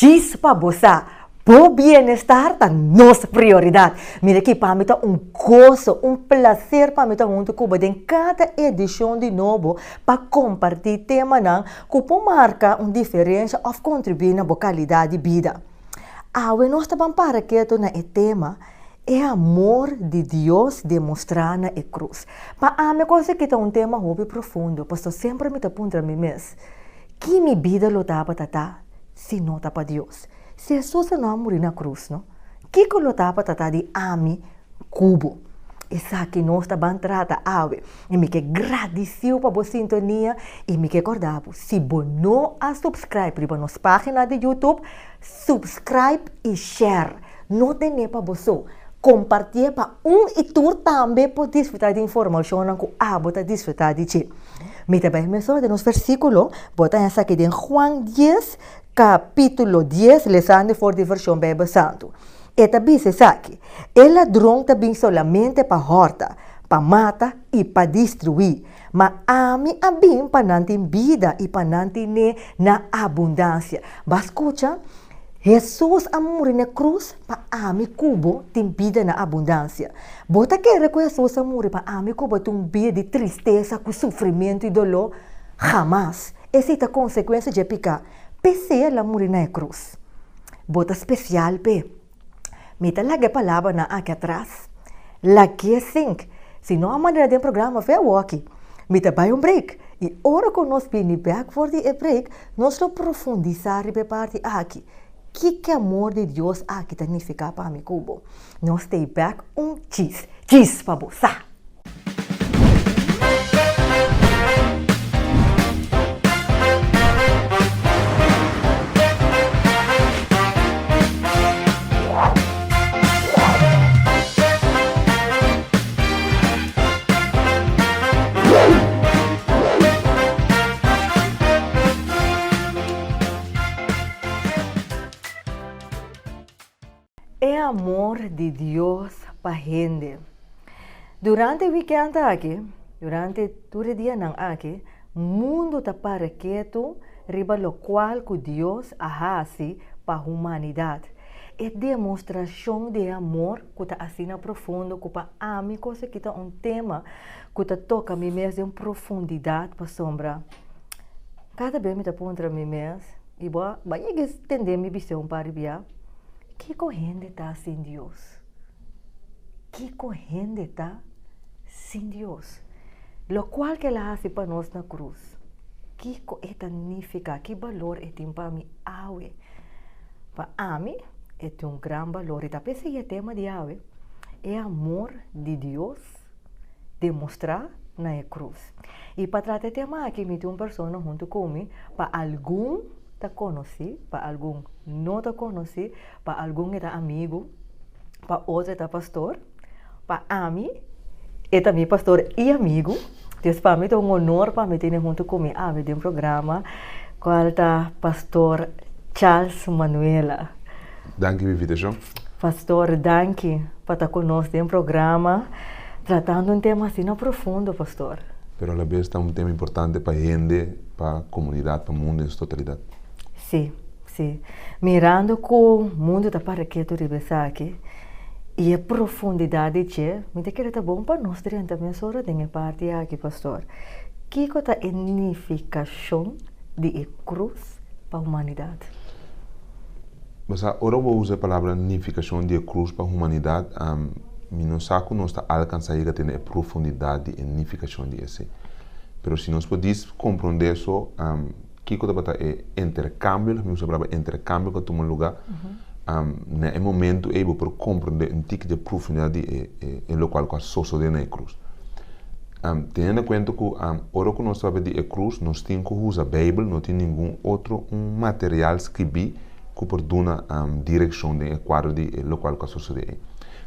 Djis pa bo sa, bo bienestar ta nos prioridat. Mira aki, pa mi ta un goso, un plaser pa mi ta huntu ku bo den kada edishon di nobo pa kompartí temanan ku por marka un diferensha òf kontribuí na bo kalidat di bida. Awe nos ta ban para ketu na e tema E amor di Dios demostrá na e krus. Pa ami kos aki ta un tema hopi profundo, pasobra semper mi ta puntra mi mes, Ki mi bida lo tabata ta si no ta pa Dios? Si Hesus a no a muri na krus, no? Kiko lo tabata ta di ami ku bo? Esaki nos ta ban trata awe. I mi ke gradisiu pa bo sintonia i mi ke kòrda bo, si bo no a subscribe riba nos página di YouTube, subscribe i share. No ten'é pa bo so. Kompartié pa un i tur tambe por disfrutá di informashonnan ku abo ta disfrutá di dje. Mi ta bai mesora den nos versíkulo, bo ta haña esaki den Juan dies, kapítulo dies, lesando for di Vershon Beibel Santu. E ta bisa esaki, E ladron ta bin solamente pa hòrta, pa mata i pa destruí, ma ami a bin pa nan tin bida i pa nan tin'é na abundansia. Bo a skucha? Hesus a muri na krus pa ami ku bo tin bida na abundansia. Bo ta kere ku Hesus a muri pa ami ku bo tin un bida di tristesa ku sufrimentu i doló? Hamas! Esei ta konsekuensia dje piká. P'esei el a muri na e krus. Bo ta spesial p'e. Mi ta laga e palabranan aki atras. Lag'é sink. Si no a manera den programa fe awoki. Mi ta bai un break i ora ku nos bini bèk for di e break nos lo profundisá riba e parti aki. Kiko e amor di Dios aki ta nifiká pa mi ku bo? Nos stay bèk un djis. Djis pa bo sa! E amor di Dios pa hende. Durante e wikènt aki, durante tur e dianan aki, mundu ta para ketu riba lokual ku Dios a hasi pa humanidat. E demostrashon di e amor ku ta asina profundo ku pa ami kos aki ta un tema ku ta toka mi mes den profundidat pasobra kada bes mi ta puntra mi mes i bo a yega tende mi bis'é un par di bia, kiko hende ta sin Dios? Kiko hende ta sin Dios? Lokual ku el a hasi pa nos na krus, kiko e ta nifiká? Ki balor e tin pa mi awe? Pa ami e tin un gran balor i ta p'esei e tema di awe, e amor di Dios demostrá na e krus. I pa trata e tema aki mi tin un persona huntu ku mi, pa algun ta konosí, pa algun no ta konosí, pa algun e ta amigu, pa otro e ta pastor, pa ami e ta mi pastor i amigu. Dus pa mi ta un honor pa mi tene huntu ku mi awe den programa kual ta Pastor Charles Manuela. Danki pa invitashon. Pastor danki pa ta ku nos den programa tratando un tema asina profundo Pastor. Pero alabes ta un tema importante pa hende, pa komunidat, pa mundu en su totalidat. Sí. Sí, mirando ku mundu ta para ketu riba esaki i e profundidat di dje, mi ta kere ta bon pa nos drenta mesora den e parti aki, pastor. Kiko ta e nifikashon di e krus pa humanidat? Bo sa, ora bo usa e palabra nifikashon di e krus pa humanidat, mi no sa ku nos ta alkansá yega te na e profundidat di e nifikashon di esei. Pero si nos por dis komprondé so, Kiko tabata e interkambio, mi usa palabra interkambio ku a tuma lugá, na e momentu ei bo por komprondé un tiki di e profundidat di e lokual ku a sosodé na e krus. Teniendo en kuenta ku ora ku nos ta papia di e krus nos tin ku usa Beibel, no tin ningun otro un material skribí ku por duna direkshon den e kuadro di e lokual ku a sosodé ei.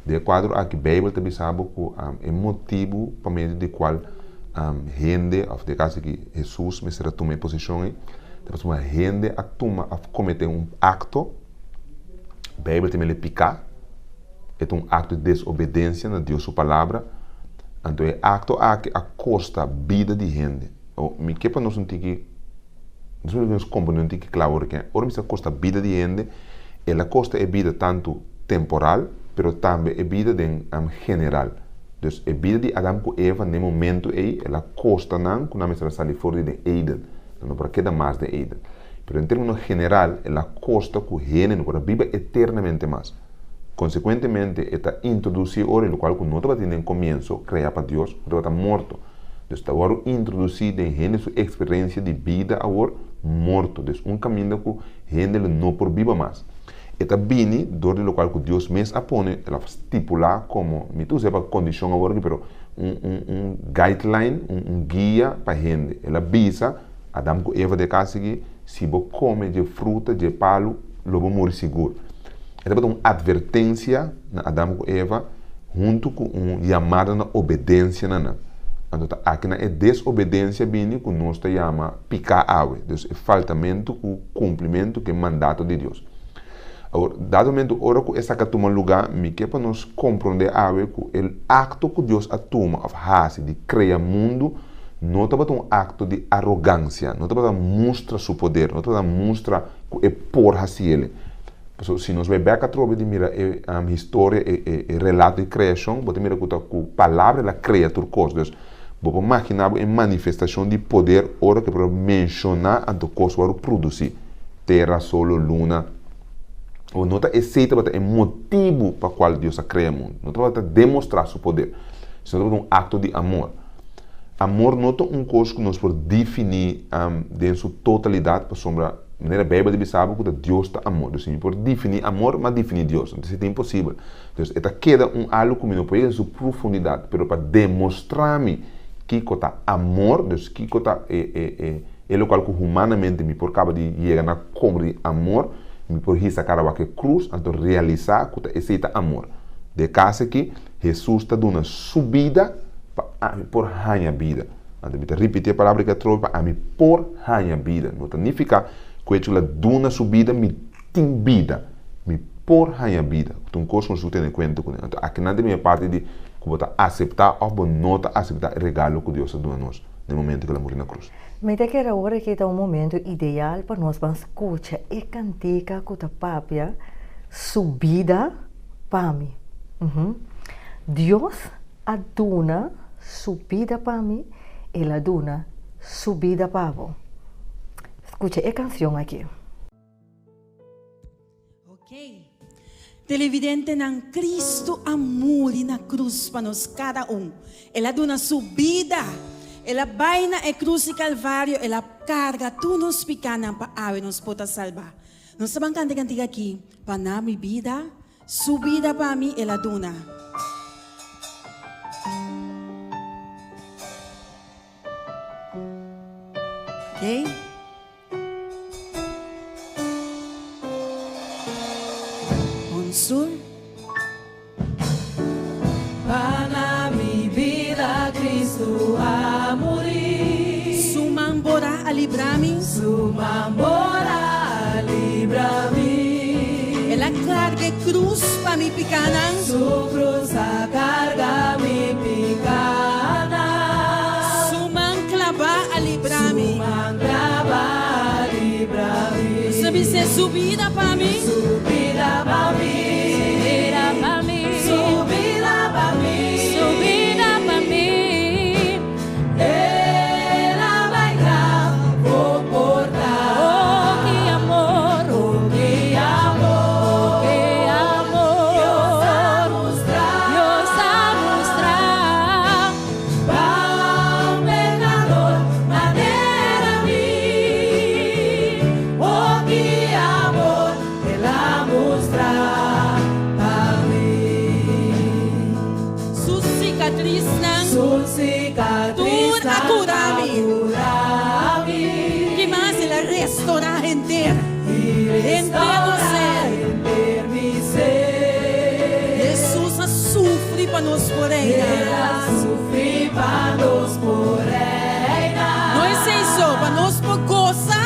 Den e kuadro aki Beibel ta bisa bo ku e motibu pa medio di kual hende òf den e kaso aki Hesus mester a tuma e posishon ei, ta pasobra hende a tuma òf kometé un akto, Beibel ta mira e piká, e ta un akto di desobedensia na Dios su palabra, anto e akto aki a kosta bida di hende. Mi ke pa nos un tiki. Nos mester nos komprondé un tiki kla ora ke ora mi sa kosta bida di hende, el a kosta e bida tantu temporal, pero tambe e bida den general. Dus e bida di Adam ku Eva n'e momentu ei, el a kosta nan ku nan mester a sali for di den Eden. Nan no por a keda mas den Eden. Pero den término general, el a kosta ku hende no por a biba eternamente mas. Konsekuentemente, e ta introdusí ora e lokual ku no tabatin den komienso, kreá pa Dios, ku tabata morto. Dus ta wòrdu introdusí den hende su eksperensia di bida awor, morto. Dus un kaminda ku hende lo no por biba mas. E ta bini dor di lokual ku Dios mes a pone, el a stipulá komo, mi ta usa e pa kondishon awor aki, pero un un un guideline, un un guia pa hende. El a bisa Adam ku Eva den e kas aki, si bo kome dje fruta dje palu, lo bo muri sigur. E tabata un atvertensia na Adam ku Eva huntu ku un yamada na obedensia na nan. Anto ta aki na e desobedensia bini ku nos ta yama piká awe, dus e faltamentu ku kumplimentu ku e mandato di Dios. Awor, dado momentu ora ku esaki a tuma lugá, mi ke pa nos komprondé awe ku e akto ku Dios a tuma òf hasi di krea mundu no tabata un akto di arogansia, no tabata mustra su poder, no tabata mustra ku e por hasi el. Pasobra si nos bai bek atrobe di mira e historia, e e relato di kreashon, bo ta mira ku ta ku palabra el a krea tur kos. Dus, bo por magina bo e manifestashon di poder ora ku e por menshoná anto kos wòrdu produsí, tera, solo, luna. Awor, no ta esei tabata e motibu pa kual Dios a krea mundu. No tabata demostrá su poder, sino tabata un akto di amor. Amor no ta un kos ku nos por definí den su totalidat pasobra manera Beibel ta bisa bo ku ta Dios ta amor. Dus si mi por definí amor, mi a definí Dios. Entonces e ta imposibel. Dus e ta keda un algu ku mi no por yega den su profundidat, pero pa demostrá mi kiko ta amor, dus kiko ta e e e e lokual ku humanamente mi por kaba di yega na komprendé di amor, mi por hisa kara wak e krus anto realisá ku ta esei ta amor. Den e kas aki, Hesus ta duna su bida pa ami por haña bida. Anto mi ta ripití e palabra aki atrobe, pa ami por haña bida. No ta nifiká ku hecho ku el a duna su bida mi tin bida. Mi por haña bida. Ku ta un kos ku nos tene kuenta kuné. Anto akinan ta bini e parti di ku bo ta aseptá òf bo no ta aseptá e regalo ku Dios a duna nos na e momento ku el a muri na krus. Mi ta kere awor aki ta un momento ideal pa nos ban skucha e kantika ku ta papia su bida pa mi. Dios a duna su bida pa mi, el a duna su bida pa bo. Skucha e kansion aki. Ok. Televidentenan, Cristo a muri na cruz pa nos cada un. El a duna su bida. El a bai na e cruz di Calvario, el a carga tur nos picanan pa awe nos por ta salba. Nos ta ban canta e cantica aki, Pa na mi bida, su bida pa mi el a duna. Ok. Bonsour. Pa na mi bida Cristo a muri. Su man bora a libra mi. Su man bora a libra mi. El a carga e cruz pa mi picanan. Su cruz a carga mi picanan. Su man claba a libra mi. Su man claba a libra mi. Nos a bis'é su bida pa mi. Su bida pa mi. Su bida pa mi. Su bida pa mi. El a bai graf bo porta. Oh, ki amor. Oh, ki amor. Ki amor. Dios a mustra. Dios a mustra. Pa un pecador manera mi. Oh, ki amor. El a mustra pa mi. Su sikatrisnan. Su sikatrisnan. Tur a kura mi. Kura mi. Ki mas el a restorá henter. I Henter nos restorá ser. henter mi ser. Hesus a sufri pa nos por reina. El a sufri pa nos por reina. No esei so, pa nos por gosa.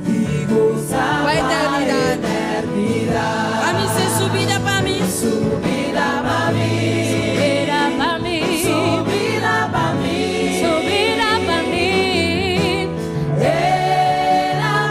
I gosa Pa eternidat. eternidat. Pa mi ser su bida pa mi. Su bida pa mi. Su bida pa mi. Su bida pa mi. Su bida pa mi. El a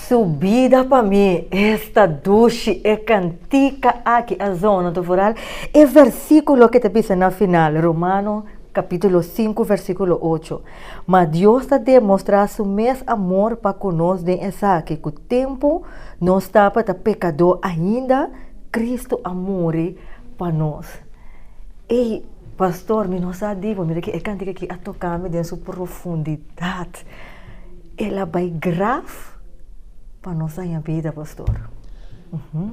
Su bida pa mi, esta dushi e kantika aki a zona anto vooral e versikulo ke ta bisa na final, Romano kapitulo sinku versikulo ocho, Ma Dios ta demostrá su mes amor pa ku nos den esaki, ku tempu nos tabata pekadó ainda, Kristu a muri pa nos. Ey, pastor, mi no sa di bo, mira ke e kantika aki a toka mi den su profundidat. El a bai graf pa nos haña bida, pastor.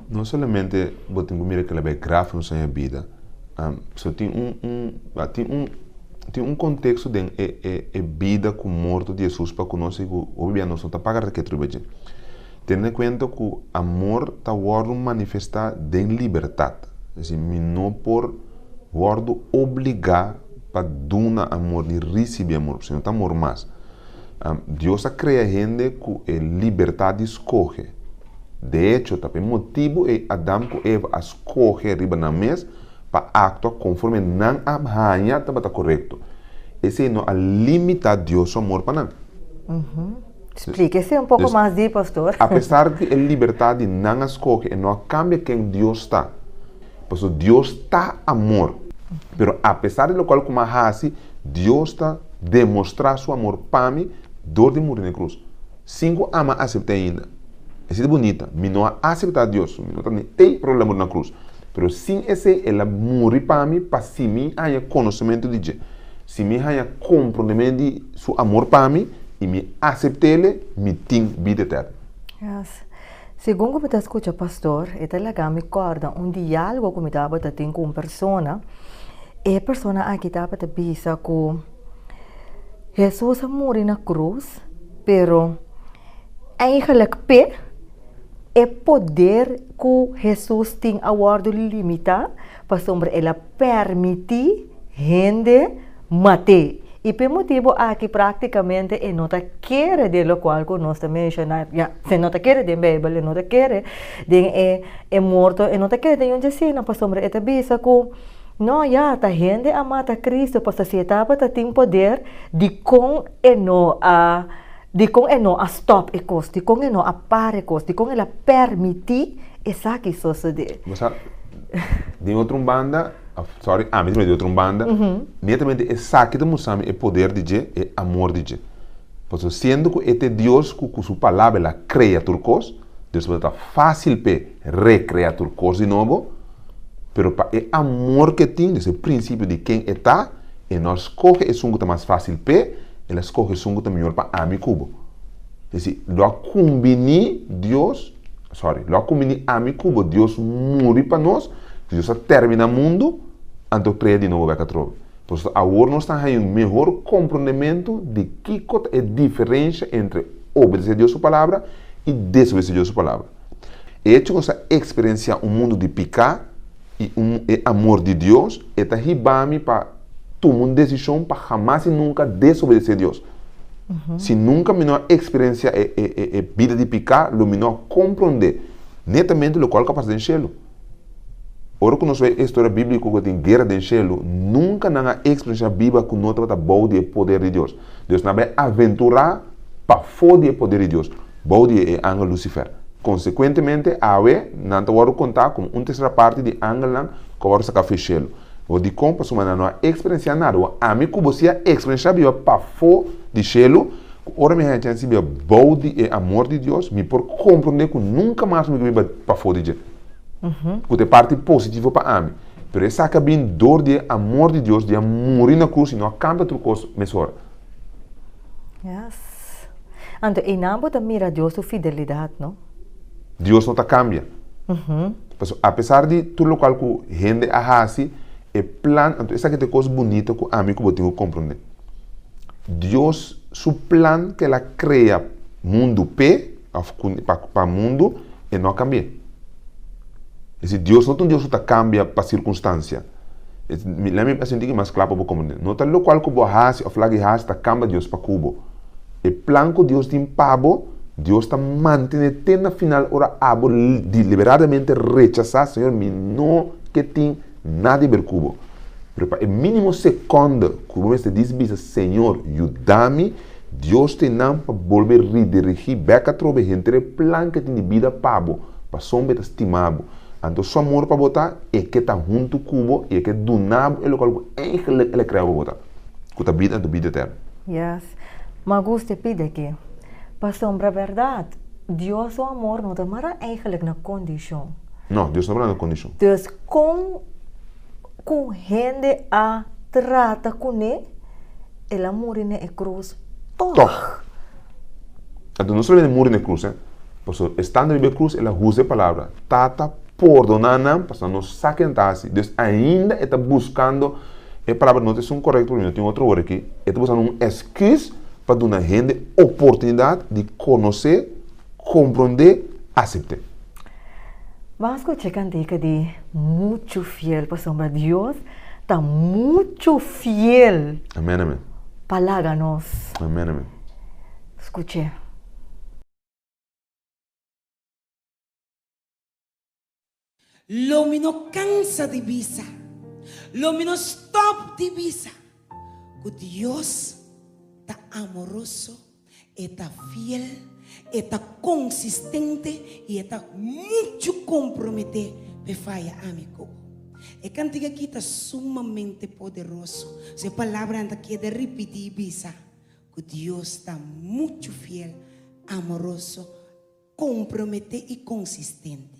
No solamente bo tin ku mira ku el a bai graf pa nos haña bida, so tin un un tin un tin un konteksto den e e e bida ku morto di Hesus pa ku nos i ku hopi bia nos no ta paga reket riba dje. Tene kuenta ku amor ta wòrdu manifestá den libertat, es desir mi no por wòrdu obligá pa duna amor ni risibí amor, pasobra no ta amor mas. Dios a krea hende ku e libertat di skohe. De echo, ta pa e motibu ei Adam ku Eva a skohe riba nan mes pa aktua konforme nan a haña tabata korekto. Esei no a limitá Dios su amor pa nan. Splika esei un poko mas di, pastor. Apesar di e libertat di nan a skohe, e no a kambia ken Dios ta. Pasobra Dios ta amor. Pero apesar di lokual ku mi a hasi, Dios ta demostrá su amor pa mi dor di muri na e krus. Sin ku ami a asept'é ainda. Esei ta bunita. Mi no a aseptá Dios. Mi no ta ni ei pero el a muri na krus. Pero sin esei el a muri pa mi pa si mi haña konosementu di dje, si mi haña komprondementu di su amor pa mi i mi asept'é, mi tin bida eterno. Yes. Segun ku mi ta skucha pastor, e ta laga mi kòrda un diálogo ku mi tabata tin ku un persona. E persona aki tabata bisa ku Hesus a muri na krus, pero eigenlijk p'e e poder ku Hesus tin a wòrdu limitá pasobra el a pèrmití hende mat'é. I p'e motibu aki práktikamente e no ta kere den lokual ku nos ta menshoná, ya, e no ta kere den Beibel, e no ta kere den e e morto, e no ta kere den un djesina, pasobra e ta bisa ku, no, ya, ta hende a mata Cristo, pasobra si e tabata tin poder, dikon e no a, dikon e no a stòp e kos, dikon e no a para e kos, dikon el a pèrmití esaki sosodé? Bo sa, den otro un banda, Sorry, ami ta mira di otro un banda, netamente esaki ta mustra mi e poder di dje, e amor di dje. Pasobra siendo ku e ta e Dios ku ku su palabra el a krea tur kos, Dios tabata ta fásil p'e rekrea tur kos di nobo, pero pa e amor ku e tin, des e prinsipio di ken e ta, e no a skohe esun ku ta mas fásil p'e, el a skohe esun ku ta mihor pa ami ku bo. Es desi, lo a kumbiní Dios. Sorry, lo a kumbiní ami ku bo, Dios muri pa nos, Dios a terminá mundu, anto krea di nobo bek atrobe. Pasobra awor nos ta haña un mehor komprondementu di kiko ta e diferensha entre obedesé Dios su palabra i desobedesé Dios su palabra. E echo ku nos ta eksperensiá un mundu di piká i un e amor di Dios, e ta hiba mi pa tuma un desishon pa hamas i nunka desobedesé Dios. Si nunka mi no a eksperensiá e e e bida di piká, lo mi no a komprondé netamente lokual ku a pasa den shelu. Ora ku nos wak e historia bíbliko ku tin guera den shelu, nunka nan a eksperensiá biba ku no tabata bou di e poder di Dios. Dios nan a bai aventurá pafó di e poder di Dios, bou di e angel Lusifer. Konsekuentemente, awe nan ta wòrdu kontá komo un tersera parti di angelnan ku a wòrdu saká for di shelu. Bo dikon pasobra nan no a eksperensiá nada. Bo ami ku bo si a eksperensiá biba pafó di shelu, ku ora mi haña chèns di biba bou di e amor di Dios, mi por komprondé ku nunka mas mi ke biba pafó di dje. Ku ta e parti positivo pa ami. Pero esaki a bin dor di e amor di Dios di a muri na krus i no a kambia tur kos mesora. Yes. Anto einan bo ta mira Dios su fidelidat, no? Dios no ta kambia. Pasobra apesar di tur lokual ku hende a hasi, e plan, anto esaki ta e kos bunita ku ami ku bo tin ku komprondé. Dios su plan ku el a krea mundu p'e, òf ku pa pa mundu, e no a kambi'é. Es decir, Dios no ta un Dios ku ta kambia pa sirkunstansia. Lèt mi hasi un tiki mas kla pa bo komprondé. No ta lokual ku bo hasi òf laga di hasi ta kambia Dios pa ku bo. E plan ku Dios tin pa bo, Dios ta mantené te na final ora abo deliberadamente rechasá, Señor, mi no ke tin nada di ber ku bo. Pero pa e mínimo sekònde ku bo mester dis bisa, Señor, yuda mi, Dios te nan pa bolbe redirigí bèk atrobe henter e plan ku e tin di bida pa bo, pasobra e ta stima bo. Anto su amor pa bo ta e ke ta huntu ku bo i e ke duna bo e lokual ku eigenlik el a krea pa bo ta, ku ta bida anto bida eterno. Yes. Ma gusta e pida aki. Pasobra bèrdat, Dios su amor no ta mara eigenlik na kondishon. No, Dios no ta mara na kondishon. Dus kon ku hende a trata kuné, el a muri na e krus tòg. Tòg. Anto no solamente muri na e krus, pasobra estando riba e krus el a usa e palabra, Tata, pordoná nan, pasobra nan no sa ke nan ta hasi. Dus ainda e ta buskando, e palabra no ta esun korekto pasobra mi no tin otro wòrd aki, e ta buskando un èsküs pa duna hende oportunidat di konosé, komprondé, asept'é. Ban a skucha e kantika di Muchu Fiel pasobra Dios ta muchu fiel. Amen amen. Pa laga nos. Amen amen. Skuch'é. Lo mi no kansa di bisa, lo mi no stòp di bisa ku Dios ta amoroso, e ta fiel, e ta konsistente i e ta muchu komprometé p'e faya ami ku bo. E kantika aki ta sumamente poderoso. So e palabranan ta keda ripití i bisa ku Dios ta muchu fiel, amoroso, Komprometé i konsistente.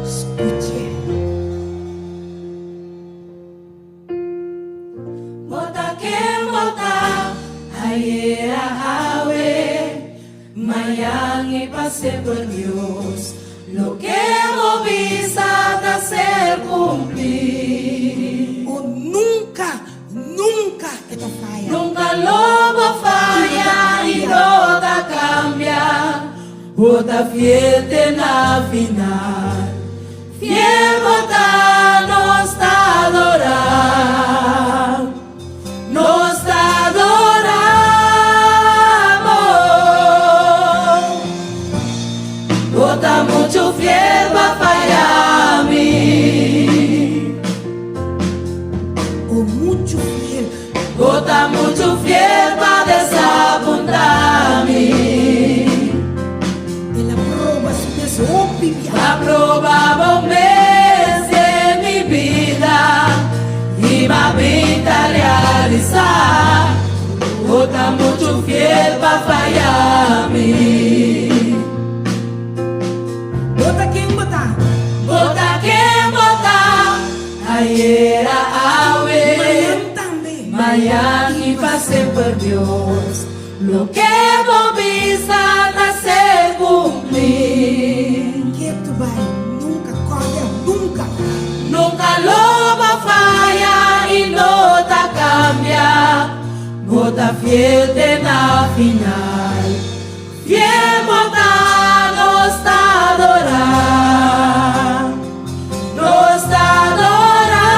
Skuch'é. Bo ta ken bo ta, ayera awe, mañan i pa semper Dios, loke bo bisa ta ser cumplí. O nunca, nunca e ta faya. Nunca lo bo faya i no ta cambia, bo ta fiel te na final. Fiel bo ta, nos ta adorá, nos ta adorá bo. Bo ta muchu fiel pa faya mi. O muchu fiel. Bo ta muchu fiel pa desapuntá mi. El a proba su mes hopi bia. A proba bo mes den mi bida i m'a bin ta realisá bo ta muchu fiel pa faya mi. Bo ta ken bo ta. Bo ta ken bo ta. Ayera awe. Mañan tambe. Mañan i pa semper Dios. Loke bo bisa ta ser cumplí. Ketu bai, nunca corda, nunca. Nunca lo bo faya y no ta cambia, bo ta fiel te na final. Fiel bo ta, nos ta adora, nos ta adora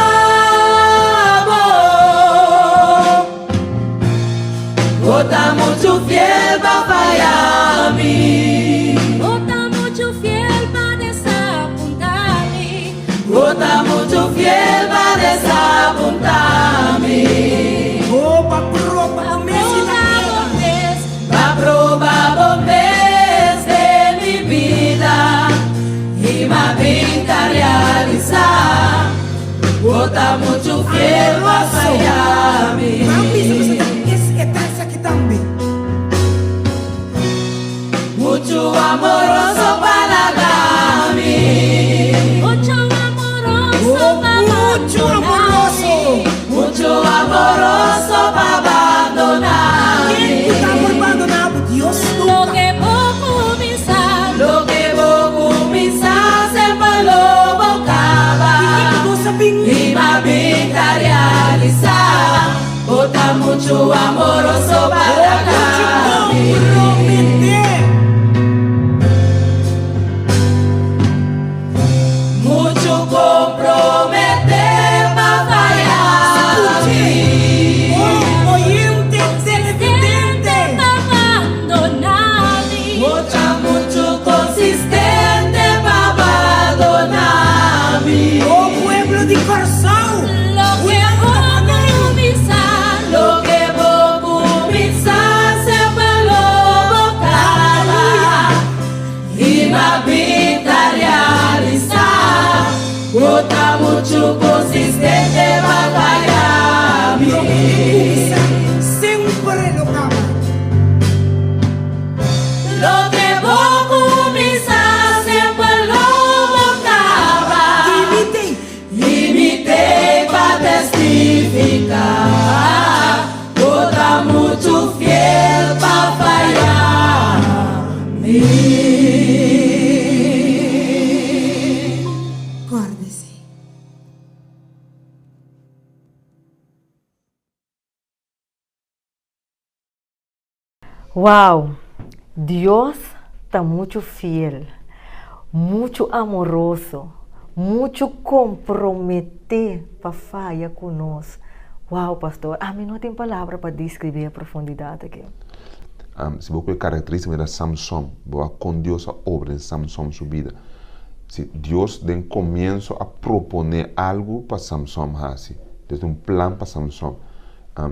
bo. Bo ta muchu fiel pa faya mi. Bo ta muchu fiel pa desapunta mi. Bo ta muchu fiel pa desapunta mi. Oh, pa proba bo mes i ta keda. Pa proba bo mes den mi bida i m'a bin ta realisa. Bo ta muchu fiel pa faya mi. Nan bisa ku ta es e ta esaki tambe. Muchu amoroso pa laga mi. Muchu amoroso pa Muchu amoroso. Muchu amoroso pa bandona mi. Ken ku ta por bandona bo? Dios nunka. Loke bo kuminsá. Loke bo kuminsá semper lo bo kaba. I kiko bo sa bin. I m'a bin ta realisá. Bo ta muchu amoroso pa laga mi. Muchu komprometé. pa bin ta realisá. Bo ta muchu konsistente pa faya mi. Loke bo kuminsá semper lo kaba. Loke bo kuminsá semper lo bo kaba. I mi tei. I mi tei pa testifiká. Bo ta muchu fiel pa faya mi. Kòrdese. Wow! Dios ta muchu fiel, muchu amoroso, muchu komprometé pa faya ku nos. Wow, pastor, ami no tin palabra pa deskribí e profundidat aki. Si bo ku e karakterístika manera Samson, bo a kon Dios a obra den Samson su bida. Si Dios den komienso a proponé algu pa Samson hasi, Dios tin un plan pa Samson.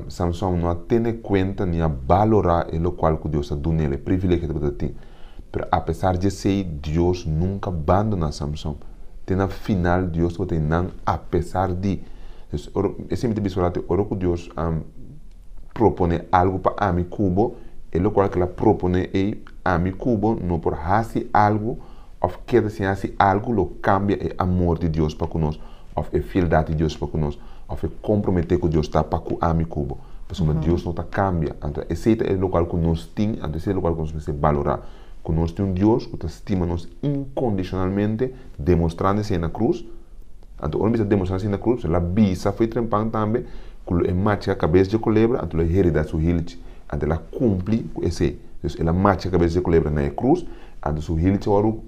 Samson no a tene kuenta ni a balorá e lokual ku Dios a dun'el, e privilegio ku e tabata tin. Pero apesar di esei, Dios nunka bandoná Samson. Te na final Dios tabata einan apesar di. Entonces, ora, esei mi ta bisa ora ora ku Dios proponé algu pa ami ku bo, e lokual ku el a proponé ei, ami ku bo no por hasi algu òf keda sin hasi algu lo kambia e amor di Dios pa ku nos. òf e fieldat di Dios pa ku nos, òf e komprometé ku Dios ta pa ku ami ku bo. Pasobra Dios no ta kambia. Anto esei ta e lokual ku nos tin, anto esei ta e lokual ku nos mester balorá, ku nos tin un Dios ku ta stima nos inkondishonalmente, demostrando esei na krus. Anto ora mi bisa demostrando esei na krus, el a bisa fo'i trempan tambe ku lo e machika kabes dje kolebra, anto lo e heredá su hilchi. Anto el a kumpli ku esei. Dus el a machika kabes dje kolebra na e krus, anto su hilchi a wòrdu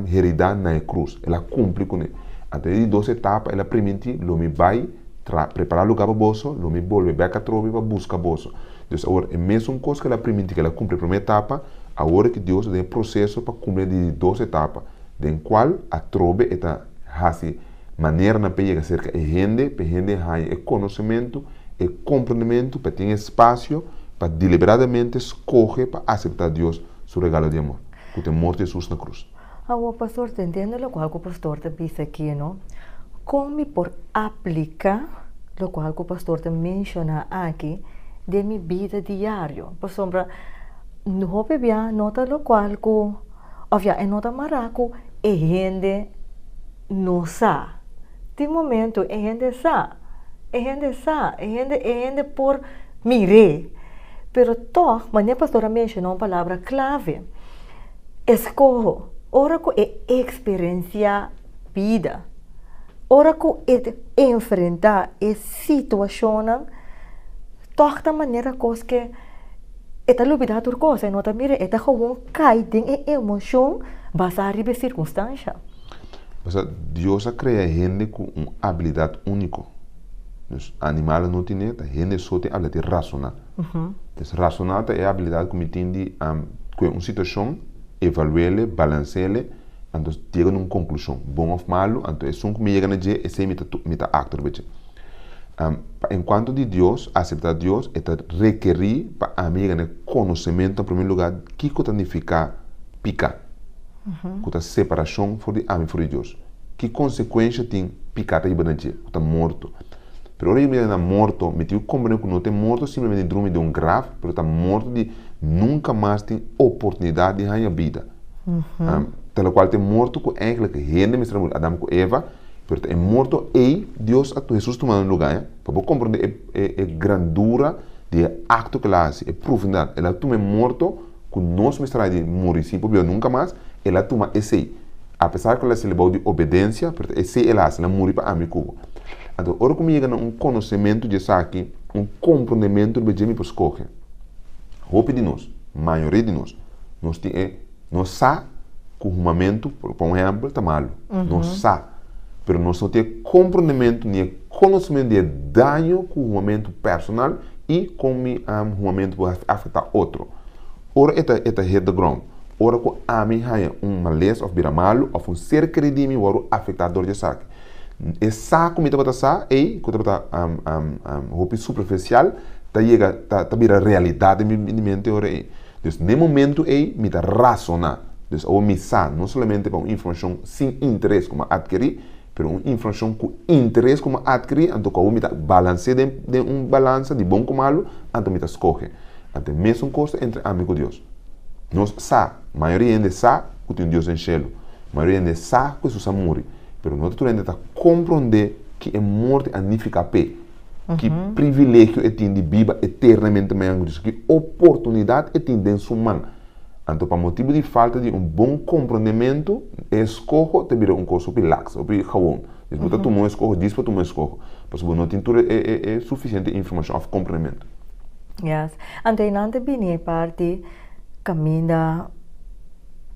heridá na e krus. El a kumpli kuné. Anto e di dos etapa el a primintí, Lo mi bai tra prepará lugá pa boso, lo mi bolbe bèk atrobe pa buska boso. Dus awor, e mesun kos ku el a primintí ku el a kumpli e promé etapa, awor ki Dios ta den e proseso pa kumpli e di dos etapa, den kual atrobe e ta hasi maneranan pa e yega serka e hende, pa e hende haña e konosementu, e komprendementu, pa e tin espasio pa deliberadamente skohe pa aseptá Dios su regalo di amor, ku ta e morto di Hesus na krus. Awor pastor ta entiende lokual ku pastor ta bisa aki no? Kon mi por aplika lokual ku pastor ta menshoná aki den mi bida diario? Pasobra hopi bia no ta lokual ku òf ya e no ta mará ku e hende no sa. Tin momento e hende sa, e hende sa, e hende e hende por mir'é, pero tòg manera pastor a menshoná un palabra klave. Eskoho, ora ku e eksperensiá bida, ora ku e enfrentá e situashonnan, tòg ta manera kos ke e ta lubidá tur kos, e no ta mira, e ta gewoon kai den e emoshon basá riba e sirkunstansha. Pasobra Dios a krea hende ku un abilidat úniko. Dus animalnan no tine, ta hende so tin abilidat di rasoná. Dus rasoná ta e abilidat ku mi tin di kue un situashon, evalu'ele, balanse'ele, anto yega na un konklushon, bon òf malu, anto esun ku mi yega na dje, esei mi ta mi ta aktua riba dje. Pa enkuanto di Dios, aseptá Dios, e ta rekerí pa ami yega na e konosementu na promé lugá kiko ta nifiká piká, ku ta separashon for di ami for di Dios. Ki konsekuensha tin piká ta hiba na dje, ku ta morto. Pero ora yo mira na morto, mi tin ku komprende ku no ta e morto simplemente di drumi den un graf, pero ta morto di nunka mas tin oportunidat di haña bida. Ta lokual ta e morto ku eigentlik hende mester a muri, Adam ku Eva, pero ta e morto ei Dios a Hesus tuma nan lugá, ya. Pa bo komprende e e e grandura di e akto ku el a hasi, e profundidat. El a tuma e morto ku nos mester a haña di muri sin por biba nunka mas, el a tuma esei. Apesar ku el a sali bou di obedensia, pero ta esei el a hasi, el a muri pa ami ku bo. Anto, ora ku mi yega na un konosementu di esaki, un komprondementu riba dje mi por skohe. Hopi di nos, mayoria di nos, nos tin e, nos sa ku humamentu, pa un ehèmpel, ta malu. Nos sa. Pero nos no tin e komprondementu ni e konosementu di e daño ku humamentu personal i kon mi humamentu por afektá otro. Ora e ta e ta hit the ground, ora ku ami haña un malesa òf bira malu òf un ser kerí di mi wòrdu afektá dor di esaki. E sa ku mi tabata sa ei, ku tabata hopi superfisial, ta yega ta ta bira realidat den mi mente ora ei. Dus n'e momentu ei mi ta rasoná. Dus awor mi sa, no solamente pa un informashon sin interes ku mi a atkerí, pero un informashon ku interes ku mi a atkerí, anto ku awor mi ta balans'é den den un balansa di bon ku malu, anto mi ta skohe. Anto e mesun kos ta entre ami ku Dios. Nos sa, mayoria hende sa ku tin un Dios den shelu. Mayoria hende sa ku Hesus a muri, pero no ta tur hende ta komprondé ki e morte a nifiká p'e, ki privilegio e tin di biba eternamente mañan ku Dios, ki oportunidat e tin den su man. Anto pa motibu di falta di un bon komprondementu, e eskoho ta bira un kos hopi laks, hopi gewon. Dus bo ta tuma un eskoho djis pa tuma un eskoho, pasobra bo no tin tur e sufisiente informashon òf komprondementu. Yes. Anto einan ta bini e parti kaminda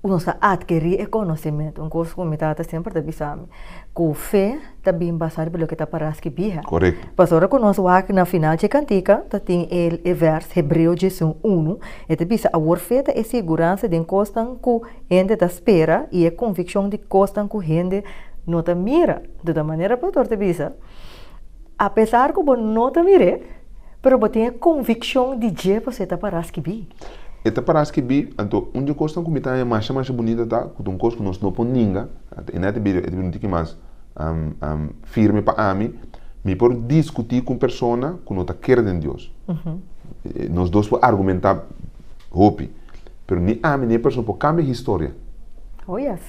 nos ta atkerí e konosementu. Un kos ku mi tata semper ta bisa mi, ku fe ta bin basá riba loke ta pará skibí. Korekto. Pasobra ku nos wak na final dje kantika ta tin e vèrs Hebreo diesun unu, e ta bisa, Awor fe ta e siguransa den kosnan ku hende ta spera i e konvikshon di kosnan ku hende no ta mira. Di ta manera pastor ta bisa, apesar ku bo no ta mir'é, pero bo tin e konvikshon di dje pasobra e ta pará skibí. E ta pará skibí, anto un dje kosnan ku mi ta haña masha masha bunita ta ku ta un kos ku nos no por ninga, e nèt e bira e ta bira un tiki mas firme pa ami, mi por diskutí ku un persona ku no ta kere den Dios. Nos dos por argumentá hopi, pero ni ami ni e persona por kambia historia. Oh yes.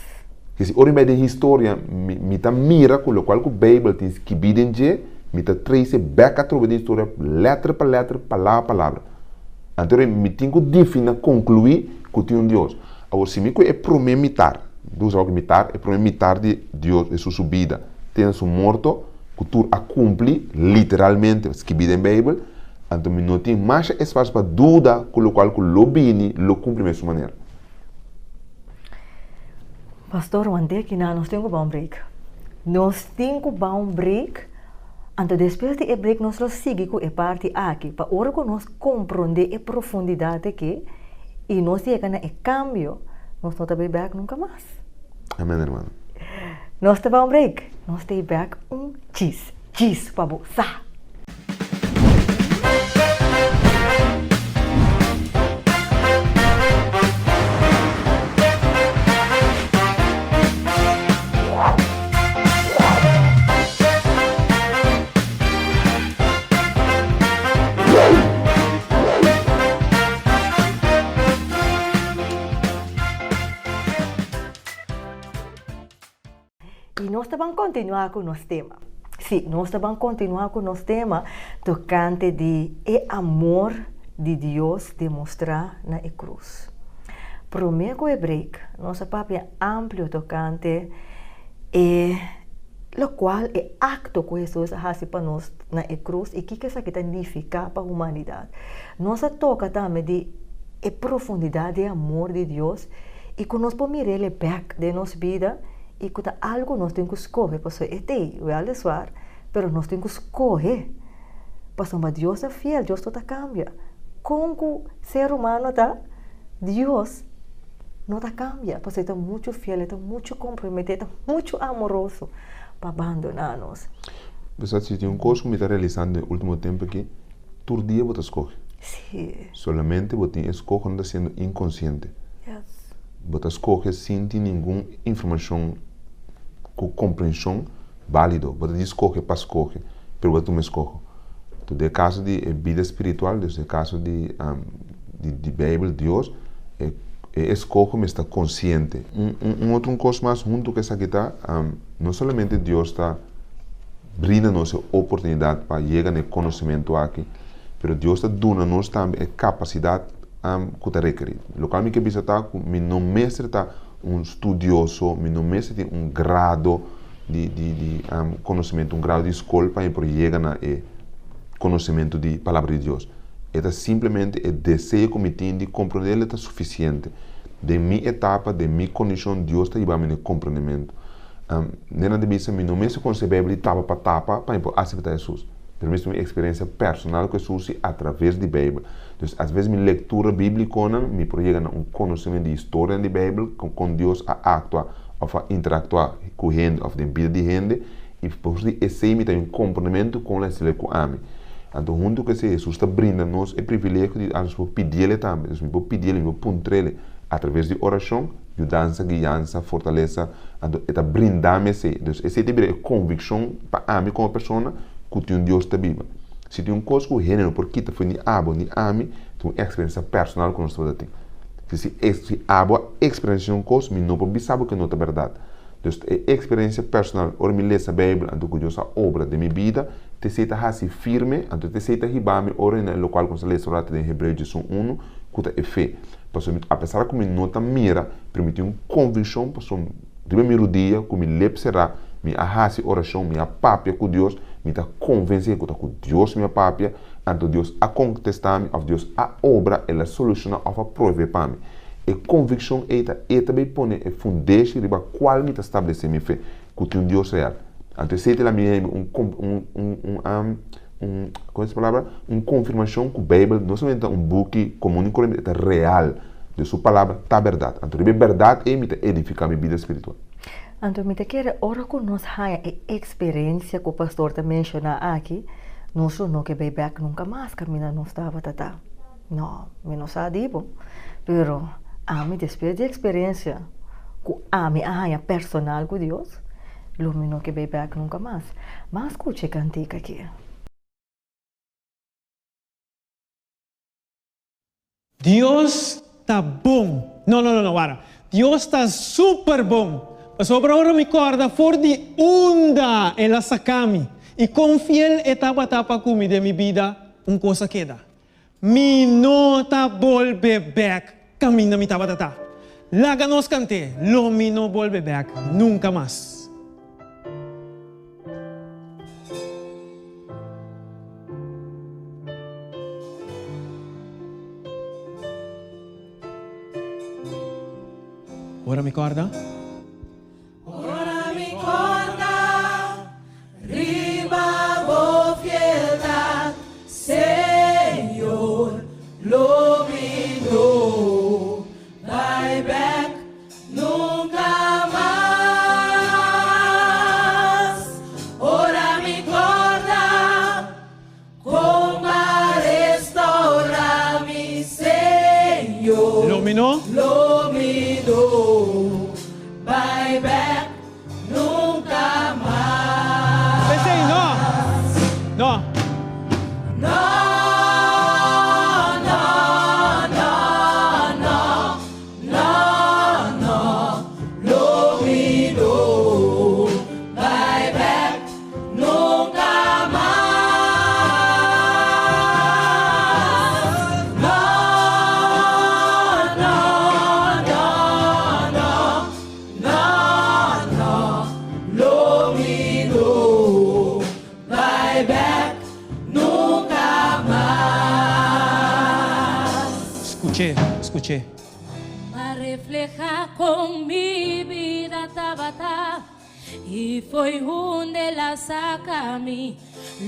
Kesi ora mi bai den historia, mi mi ta mira ku lokual ku Beibel tin skibí den dje, mi ta trese bèk atrobe den historia lèter pa lèter, palabra pa palabra. Anto ora mi tin ku difina konkluí ku tin un Dios. Awor si mi ku e promé mitar, mi ta usa wak mitar, e promé mitar di Dios, Hesus su bida te na su morto, ku tur a kumpli literalmente skibí den Beibel, anto mi no tin masha espasio pa duda ku lokual ku lo bini lo kumpli mesun manera. Pastor wante kina nos tin ku ba un break. Nos tin ku ba un break, anto despues di e break nos lo sigui ku e parti aki pa ora ku nos komprondé e profundidat aki i nos yega na e kambio, nos no ta bai bèk nunka mas. Amen hermano. Nos ta ba un break, nos ta i bèk un djis djis pa bo sa. I nos ta ban kontinuá ku nos tema. Sí, nos ta ban kontinuá ku nos tema tokante di e amor di Dios demostrá na e krus. Promé ku e break, nos a papia amplio tokante e lokual e akto ku Hesus a hasi pa nos na e krus i kiko esaki ta nifiká pa humanidat. Nos a toka tambe di e profundidat di e amor di Dios i ku nos por mir'el e bèk den nos bida i ku ta algu nos tin ku skohe pasobra e t'ei wèliswaar pero nos tin ku skohe pasobra Dios ta fiel, Dios no ta kambia. Kon ku ser humano ta, Dios no ta kambia pasobra e ta muchu fiel, e ta muchu komprometí, e ta muchu amoroso pa bandoná nos. Bo sa si tin un kos ku mi ta realisando den ultimo tempu aki, tur dia bo ta skohe. Sí. Solamente bo tin e skoho no ta siendo inkonsiente. Yes. Bo ta skohe sin tin ningun informashon ku komprenshon bálido. Bo ta di skohe pa skohe, pero bo ta tuma e skoho. Enton den e kaso di e bida spiritual, dus den e kaso di di Beibel, Dios, e e eskoho mester ta konsiente. Un un otro un kos mas huntu ku esaki ta, no solamente Dios ta brinda nos e oportunidat pa yega na e konosementu aki, pero Dios ta duna nos tambe e kapasidat ku ta rekerí. Lokual mi ke bisa ta ku mi no mester ta un studioso, mi no mester tin un grado di di di konosementu, un grado di skol pa mi por yega na e konosementu di Palabra di Dios. E ta simplemente e deseo ku mi tin di komprendé el ta sufisiente. Den mi etapa, den mi kondishon, Dios ta hiba mi na e komprendementu. Nena ta bisa, Mi no mester konosé Beibel di tapa pa tapa pa mi por aseptá Hesus. Pero mi mester un eksperensia personal ku Hesus i atraves di Beibel. Dus atraves di mi lektura bíblikonan mi por yega na un konosementu di historianan di Beibel, kon Dios a aktua òf a interaktuá ku hende òf den bida di hende, i por di esei mi ta un komprendementu kon lo a hasiel ku ami. Anto huntu ku esei Hesus ta brinda nos e privilegio di nos por pidiel tambe. Dus mi por pidiel, mi por puntr'el atraves di orashon. yudansa, guiansa, fortalesa, anto e ta brinda mi esei. Dus esei ta bira e konvikshon pa ami komo persona ku tin un Dios ta biba. Si tin un kos ku hende no por kita for ni abo ni ami, ta un eksperensia personal ku nos tabata tin. Si si si abo a eksperensia un kos, mi no por bisa bo ku no ta bèrdat. Dus e eksperensia personal, ora mi lesa Beibel anto ku Dios a obra den mi bida, ta esei ta hasi firme, anto ta esei ta hiba mi ora na e lokual ku nos a lesa ora den Hebreo diesun unu, ku ta e fe. Pasobra mi, apesar ku mi no ta mira, pero mi tin un konvikshon, pasobra riba mi rudia, ku mi lep será, mi a hasi orashon, mi a papia ku Dios, mi ta konvensé ku ta ku Dios mi a papia, anto Dios a kontestá mi òf Dios a obra, El a solushoná òf a provee pa mi. E konvikshon ei ta e ta bay pone e fundeshi riba kual mi ta stablesé mi fe, ku tin un Dios real. Anto esei ta la mi hebe un un un un un kon es palabra? Un konfirmashon ku Beibel no solamente ta un buki komun i korente, e ta real. Dios su palabra ta bèrdat. Anto riba e bèrdat ei mi ta edifiká mi bida spiritual. Anto mi ta kere ora ku nos haña e eksperensia ku pastor ta menshoná aki, nos lo no ke bai bèk nunka mas kaminda nos tabata ta. No, mi no sa di bo. Pero ami despues di eksperensia ku ami a haña personal ku Dios, lo mi no ke bai bèk nunka mas. Ban skucha e kantika aki. Dios ta bon. No, no, no, no, wara. Dios ta super bon. Pasobra ora mi kòrda for di unda El a saka mi i kon fiel E tabata pa ku mi den mi bida, un kos a keda. Mi no ta bolbe bèk kaminda mi tabata ta. Laga nos kant'é, Lo mi no bolbe bèk nunka mas. Ora mi kòrda. Ora mi kòrda riba bo fieldat, Señor, lo mi no bai bèk nunka mas. Ora mi kòrda kon b'a restaurá mi, Señor. Lo mi no. Lo mi no bai bèk nunka mas. P'esei no. No. No, no, no, no, no, no. Lo mi no bai bèk nunka mas. No, no, no, no, no, no. Lo mi no bai bèk nunka mas. Skuch'é, skuch'é. Pa refleha kon mi bida tabata. I fo'i hunde el a saka mi,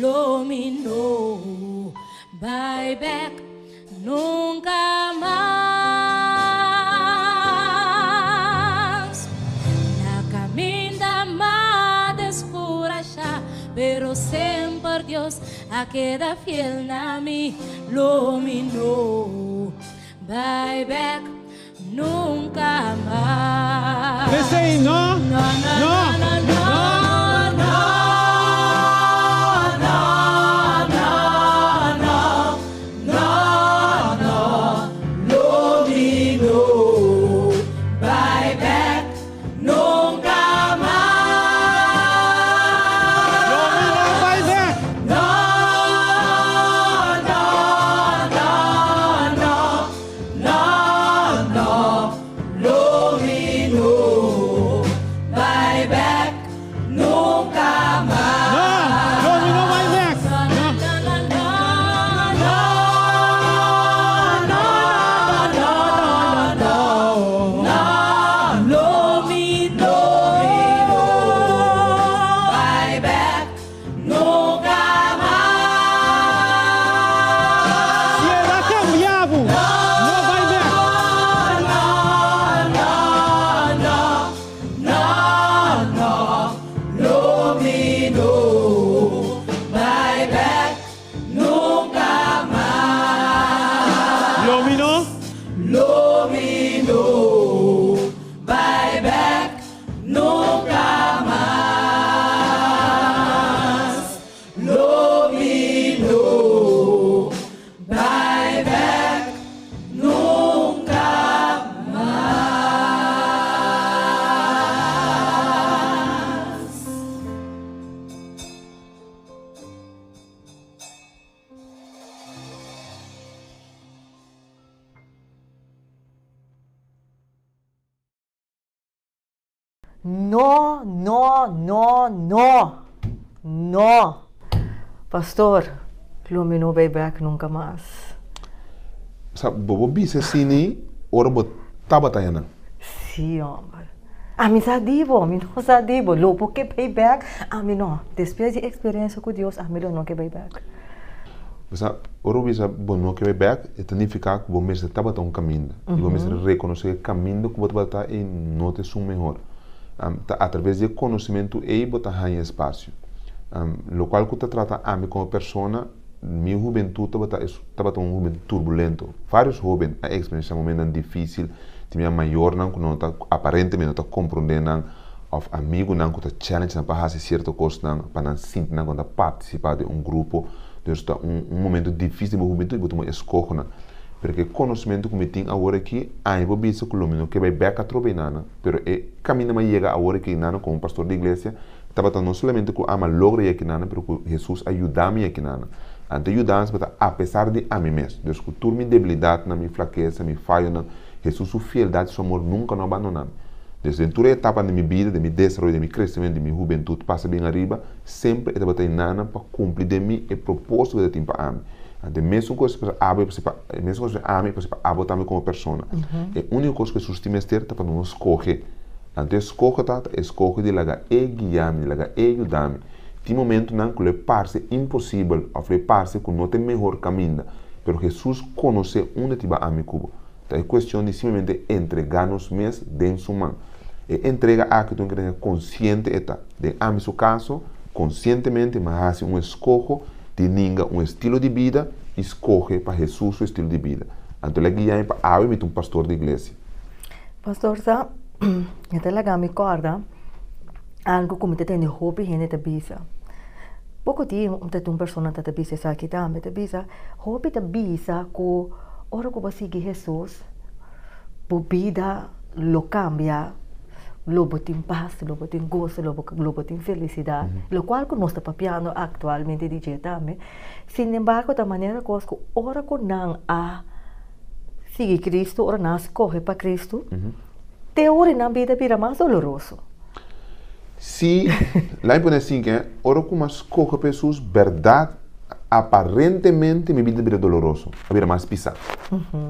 lo mi no bai bek nunka mas. Na kaminda m'a deskurashá, pero semper Dios a keda fiel na mi, lo mi no bai bek Nunca mas. P'esei no, No, no, no, no, no, no. No, no, no, no, no, no, lo mi no bai bek nunca mas. Lo mi no bai bek. No, no, no, no, No, no, lo mi no bai. No, no, no, no! No! Pastor, lo mi no bay bek nunca mas. Sa, bo por bisa asina ora bo tabata ayanan? Sí, homber. Ami sa di bo, mi no sa di bo. Lo bo ke bay bek? Ami no. Despues di experiencia cu Dios, ami lo no ke bay bek. Bo sa, ora bo bisa bo no ke bay bek, e ta nifica cu bo mester tabata un caminda. Y bo mester reconoce e caminda cu bo tabata ei no ta esun mehor. Ta atraves di e conocimento ei bo ta haña espacio. Locual cu ta trata ami como persona, mi hubentud tabata tabata un hubentud turbulento. Varios hoben a experiencia momentonan dificil, tin bia mayornan cu no ta aparentemente no ta comprende nan of amigunan cu ta challenge nan pa haci cierto cosnan pa nan sinti nan cu nan ta participa den un grupo. Dus ta un un momento dificil den bo hubentud y bo tuma escohonan. Pero cu e conocimento cu mi tin awor aki, ami por bisa cu lo mi no ke bay bek atrobe einan, pero e caminda mi a yega awor aki einan como pastor di iglesia, Tabata no solamente ku ami a logra yeki nan, pero ku Hesus a yuda mi yeki nan. Anto e yudansa tabata apesar di ami mes. Dus ku tur mi debilidatnan, mi flakesa, mi fayonan, Hesus su fieldat i su amor nunka no a bandona mi. Dus den tur e etapanan di mi bida, den mi desaroyo, den mi kresementu, den mi hubentut pasa bien ariba, semper e tabata enanan pa kumpli den mi e propósito ku e ta tin pa ami. Anto e mesun kos pa abo i pa e mesun kos pa ami i pa abo tambe komo persona. E úniko kos ku Hesus tin mester ta pa nos skohe. Anto e skohe ta ta e skohe di laga E guia mi, di laga E yuda mi. Tin momentunan ku lo e parse imposibel òf lo e parse ku no ta e mehor kaminda, pero Hesus konosé unda ti ba ami ku bo. Ta e kuestion di simplemente entregá nos mes den Su man. E entrega aki ta un entrega konsiente e ta. Den ami su kaso, konsientemente mi a hasi un eskoho di ninga un estilo di bida i skohe pa Hesus su estilo di bida. Anto el a guia mi pa awe mi ta un pastor di iglesia. Pastor sa, e ta laga mi kòrda algu ku mi ta tende hopi hende ta bisa. Poko dia un ta un persona ta ta bisa esaki tambe, ta bisa, hopi ta bisa ku ora ku bo sigui Hesus, bo bida lo kambia, lo bo tin pas, lo bo tin goso, lo bo lo bo tin felisidat, lokual ku nos ta papiando aktualmente di dje tambe. Sinembargo ta manera kos ku ora ku nan a sigui Cristo, ora nan a scoge pa Cristo, te ora nan bida bira mas doloroso. Sí, laat mi pone asin ke, ora ku mi a scoge pa Hesus, berdad, aparentemente mi bida a bira doloroso, a bira mas pisá.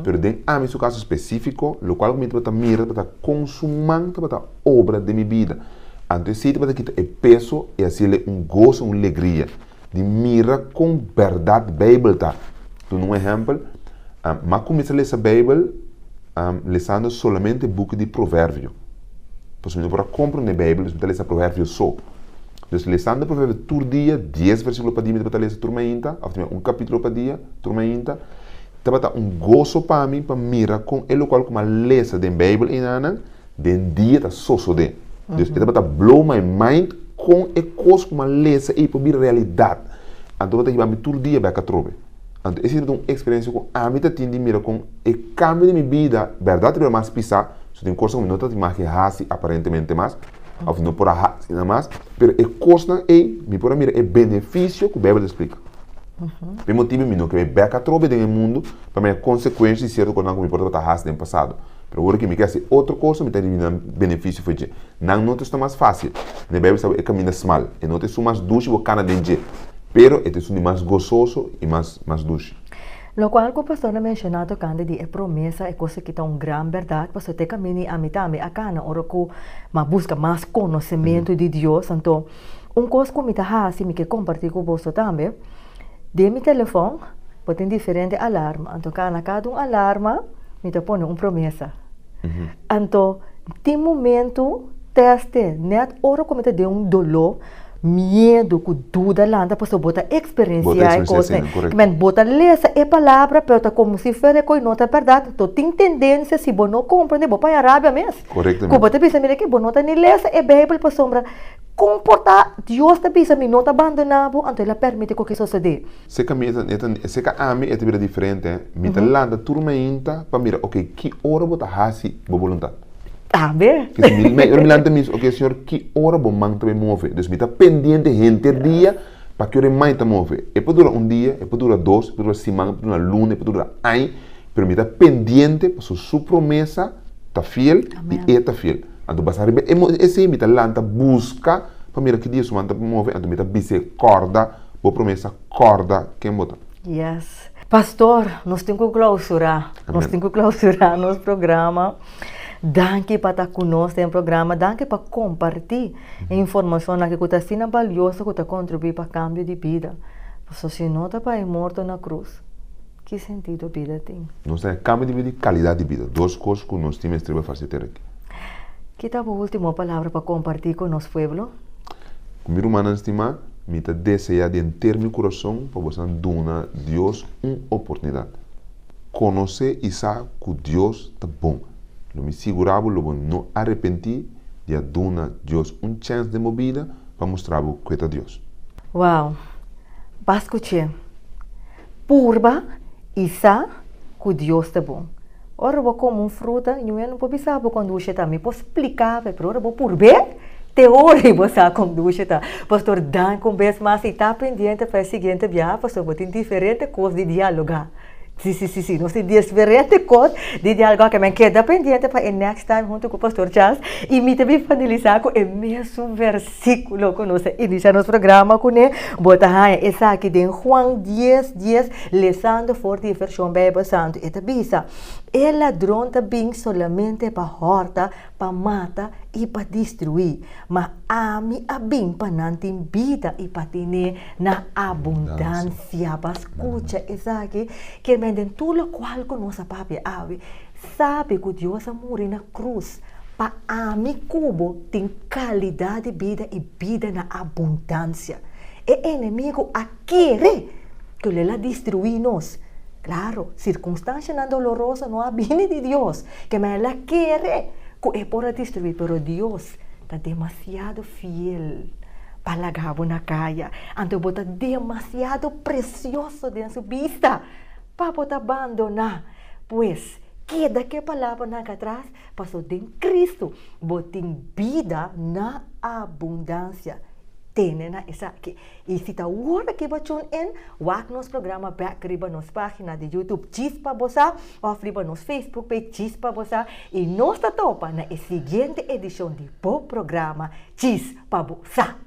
Pero den ami su kaso spesífiko, lokual ku mi tabata mira tabata kon su man tabata obra den mi bida. Anto esei tabata kita e peso i hasiel un goso, un legria. Di mira kon bèrdat Beibel ta. Duna un ehèmpel, M'a kuminsá lesa Beibel lesando solamente buki di Proverbio. Pasobra mi no por a komprondé Beibel, dus mi ta lesa Proverbio so. Dus lesando Proverbio tur dia, dies versíkulo pa dia mi tabata lesa tur mainta, òf tambe un kapítulo pa dia tur mainta, tabata un goso pa mi pa mira kon e lokual ku m'a lesa den Beibel einanan, Den dia ta sosodé. Dus e tabata blow my mind kon e kos ku mi a lesa ei por bira realidat. Anto tabata hiba mi tur dia bek atrobe. Anto esei tabata un eksperensia ku ami ta tin di mira kon e kambio di mi bida bèrdat ta bira mas pisá, so tin kosnan ku mi no ta tin mas ke hasi aparentemente mas òf no por a hasi nan mas, pero e kosnan ei mi por a mira e benefisio ku Beibel ta splika. P'e motibu mi no ke bai bek atrobe den e mundu pa mi a konsekuensia di sierto kosnan ku mi por tabata hasi den pasado. Pero ora ki mi ke hasi otro cosa, mi ta ribi nan beneficio for dje. Nan no ta esun mas facil. Na e Bijbel sa e caminda smal. E no ta esun mas dushi bo cana den dje, pero e ta esun di mas gososo i mas mas dushi. Locual cu pastor a menciona tocante di e promesa, e cosa aki ta un gran berdad, pasobra te caminda i ami tambe a cana ora cu mi a busca mas conocemento di Dios. Anto, un cos cu mi ta haci, mi ke comparti cu boso tambe, Den mi telefon bo tin diferente alarma, anto na kada un alarma mi ta pone un promesa. Anto tin momento teste net ora ku mi ta den un doló, miedu ku duda lanta pasobra bo ta eksperensiá e kosnan. Kimen bo ta lesa e palabra pero ta komo si fuera e kos no ta bèrdat, anto tin tendensia si bo no komprende bo paña rabia mes. Ku bo ta bisa mira ke bo no ta ni lesa e beibel pasobra Kon por ta Dios ta bisa mi no ta bandoná bo, anto el a permiti ku ke sosodé? Seka mi e ta, e ta, seka ami e ta bira diferente, mi ta lanta tur mainta pa mira, oke, ki ora bo ta hasi bo boluntat? Tambe. Kese mi, mi, ora mi lanta mi bisa, oke, Señor, ki ora bo man ta bai move? Dus mi ta pendiente henter dia pa ki ora e man ta move. E por dura un dia, e por dura dos, e por dura siman, e por dura luna, e por dura aña, pero mi ta pendiente pasobra su promesa ta fiel i e ta fiel. Anto basá riba e esei mi ta lanta buska pa mira ki dia su man ta move, anto mi ta bis'é, Kòrda bo promesa, kòrda ken bo ta. Yes. Pastor, nos tin ku klausurá. Nos tin ku klausurá nos programa. Danki pa ta ku nos den programa. Danki pa kompartí e informashon aki ku ta asina balioso ku ta kontribuí pa kambio di bida. Pasobra si no ta pa e morto na krus, ki sentido bida tin? Nos ta e kambio di bida i kalidat di bida, dos kos ku nos tin mester bai fasi ter aki. Ki ta bo ultimo palabra pa kompartí ku nos pueblo? Ku mi rumannan stimá, mi ta deseá di henter mi kurason pa bosan duna Dios un oportunidat. Konosé i sa ku Dios ta bon. Lo mi sigurá bo lo bo no arepentí di a duna Dios un chèns den bo bida pa mustra bo ku e ta Dios. Wow! Ba skuch'é. Purba i sa ku Dios ta bon. Ora bo kome un fruta, ñu'e no por bisa bo kon dushi ta. Mi por splika bo, pero ora bo purb'é, te ora bo sa kon dushi ta. Pastor, danki un bes mas i ta pendiente pa e siguiente biaha, pasobra bo tin diferente kos di dialogá. Si, si, si, si, nos tin diferente kos di dialogá. Oke, men keda pendiente pa e next time huntu ku Pastor Charles i mi ta bin finalisá ku e mesun versíkulo ku nos a inisiá nos programa kuné. Bo ta haña esaki den Juan dies, dies, lesando for di e vershon Beibel Santu. E ta bisa, E ladron ta bin solamente pa hòrta, pa mata i pa destruí, ma ami a bin pa nan tin bida i pa tin'é na abundansia. Bo a skucha esaki? Kier men den tur lokual ku nos a papia awe, sabi ku Dios a muri na krus pa ami ku bo tin kalidat di bida i bida na abundansia. E enemigu a kere ku el a destruí nos. Klaro, sirkunstanshanan doloroso no a bini di Dios, kema el a kere ku e por a destruí, pero Dios ta demasiado fiel pa laga bo na kaya. Anto bo ta demasiado presioso den su bista pa bo ta bandoná. Pues, keda ku e palabranan aki atras, pasobra den Kristu bo tin bida na abundansia. Tene na esaki. I si ta wor aki bo tune in, wak nos programa bek riba nos pagina di YouTube Djis Pa Bo Sa of riba nos Facebook page Djis Pa Bo Sa i nos ta topa na e siguiente edishon di bo programa Djis Pa Bo Sa.